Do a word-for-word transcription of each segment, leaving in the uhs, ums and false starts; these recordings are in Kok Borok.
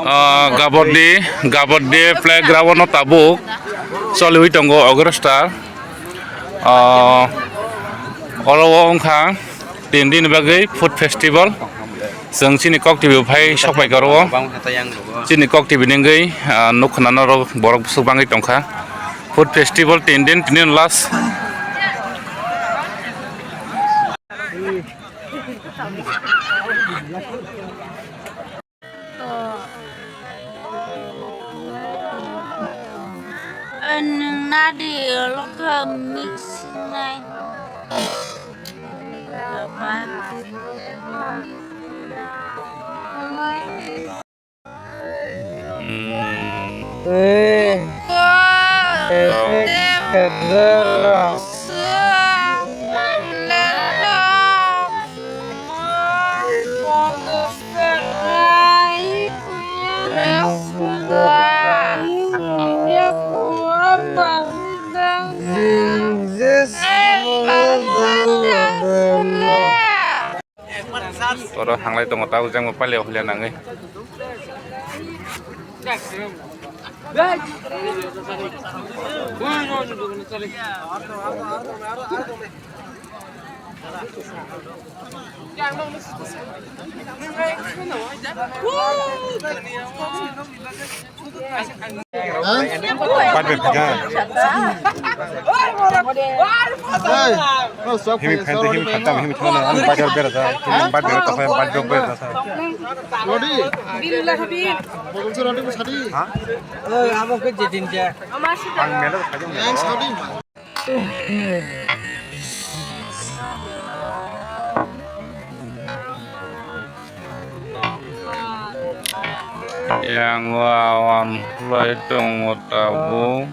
Ah, Gabodi, Gabodi playground no tabuk choliwi tongo Orchestra. Ah, oro o wngkha tin din bagwi food festival. Chwng chini kok T V phai sokphaikha oro o. Chini kok T V ni wngwi, ah, nuk khna norok borok bwswk bangwi tongkha. Food festival tin din, tini last. Nwng nadi lokha mix nai. Oro hanglai tongo, tabuk jang bo pailio hwlya nangwi. Bat bai phaikha. Himi phan tei himi khatam himi thangna ang bat bai berajak. Bat bai tokha bat bai berajak. Rodi. Bil ulah habi. Bogol se rodi sadi. Ha? Oi, abo ke jedin je. Ang mela phaikha. Yang sadi. Yang lawan lai tongo tabuk.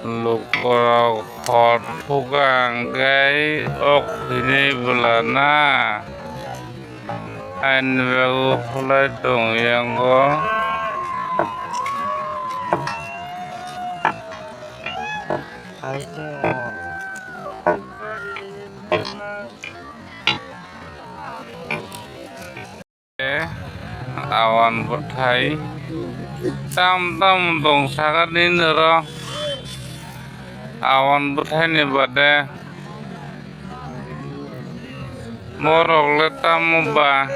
Lukurok hor thuka hwnkhe ok hinwi bwlana. Ani bagwi khulai tong yango. Awan bwthai tam tam tong sakani noro. Awan bwthaini bade morok le tamo ba?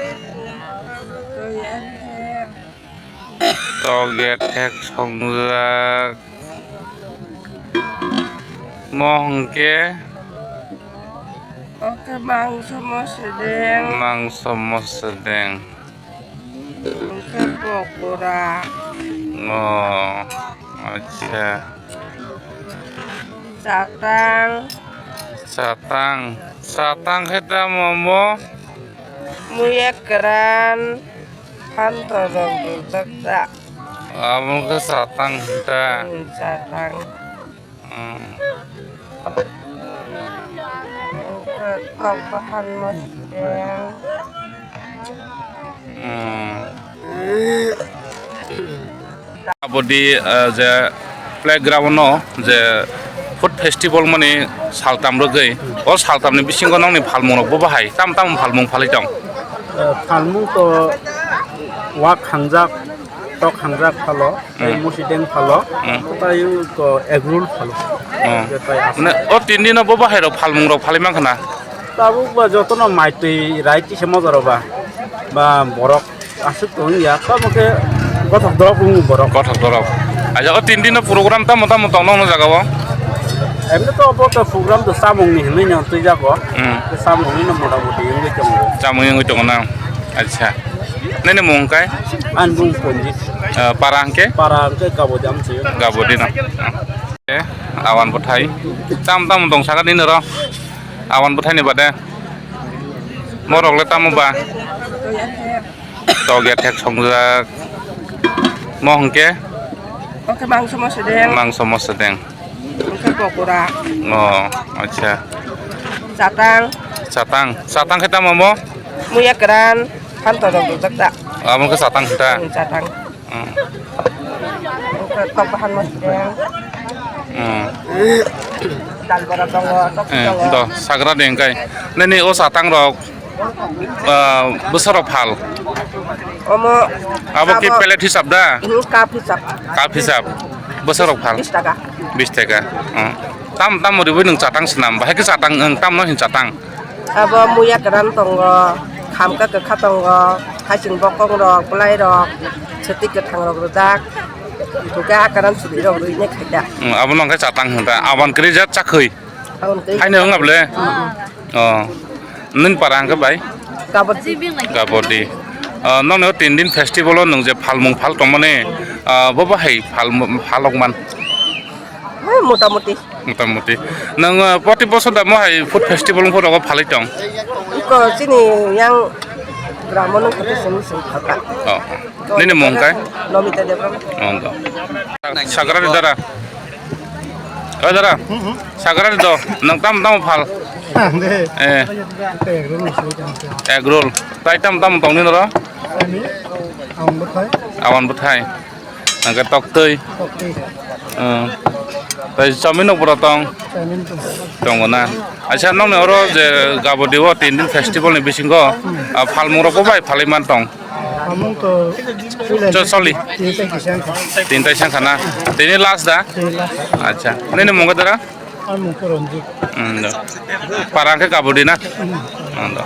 Toge thek songjak. Mo hwnkhe? Oke, mangso mo sedeng. Mangso mo sedeng. Oke, pokora. Oh, acha. Satang. Satang. Satang khe tamo mo? Muya keran. Phanto rok rwjak ta. Amo khe satang ta. Hmm, satang. Hmm. Kok bahan mo sedeng. Hmm. Abodi, eh, je playground no je food festival mani saltam rwgwi, o saltam ni bisingo nokni phalmung rok bo bahai tam tam phalmung phalwi tong? Eh, phalmung to wak hangjak, tok hangjak phalo, tei hmm, musideng phalo, hmm, tei to egg roll phalo. Hmm. Je tai aswk. Mane o tin dino bo bahai rok phalmung rok phalwi mankha na? Tabuk ba jotono mai twi rai tisa mojaro ba, ba borok aswk tong ya, tamo khe gothok dorok wng borok. Gothok dorok. Aja o tin dino program tamo tamo tong nokno jaga o? Emni to obo to program to samung ni hinwi no twi jago. Hmm. Samung ni no mota moti wngwi tongo. Samung wngwi tongo na? Acha. Nini mung kai? An mung Ponjit. Eh, para hwnkhe? Para hwnkhe Gabodi amchwi. Gabodi no. Eh, awan bwthai. Tam tam tong sakani noro. Awan bwthaini bade. Morok le tamo ba? Togya thek songjak. Mo hwnkhe? Oke, mangso mo sedeng. Mangso mo sedeng. Oke, pokora. Oh, acha. Satang. Satang. Satang khe tamo mo? Muya keran. Phanto rok rwjak ta. Amo khe satang khe ta? Hmm, satang. Hmm. Tok bahan mo sedeng. Hmm. Dal bora tongo, tok eh, tongo. Do, sagra de engkai. Nini o satang rok Ah, bwsarok phal? Omo abo ki abo plate hisab da? Hmm, cup hisab. Cup hisab. Bwsarok phal? Bis taka. Bis taka. Hmm. Tam tam riwi nwng chatang swnam. Bahai khe chatang, nwng tam no hin chatang? Abo muya kwran tongo, khamka kwkha tongo, hasing bokong rok, bwlai rok, swtwi kwthang rok rijak. Hwnkhe a kwran chwrwi rok rwinai khaida. Hmm, abo no hwnkhe chatang hwn da. Aban kwrwi jat chakhwi. Aboni twi. Haino wng able? Mm-mm. Oh. Nini para hwnkhe bai? Kabodi. Kabodi. Ah, nokni o tin din festival o nwng je phalmung phal tongmani, ah, bo bahai phal, phalok man? Hai, motamuti. Motamuti. Nwng, ah, proti bosor da mo hai food festival wngkha rogo phalwi tong? Iko chini yang gramo no kete simi simi phalka. Oh. Nini mung kai? Nomita Debbarma. Oh, do. Sagrari dara. Oi dara. Sagrari do. Nang tam tam phal. Ande. Eh. Egg roll ni sini kan. Egg roll. Tai tam tam tong ni noro? Ani. Ang bethai. Awan bethai. Nang ke tok tui. Tok tui. Eh. Tai chami nok boro tong. Chami nok. Tong na. Acha nong ni oro je gabodi o tin din festival ni bisingo, ah, phalmung rok bo bai phalai man tong. Amung to Cho-, choli. Tinta kisang ka. Tinta kisang ka na. Tini last da? Tini last. Acha. Nini mung dara? Amung ko Ranjit. Hmm, do. Parang ke kabodi na? Hmm, do.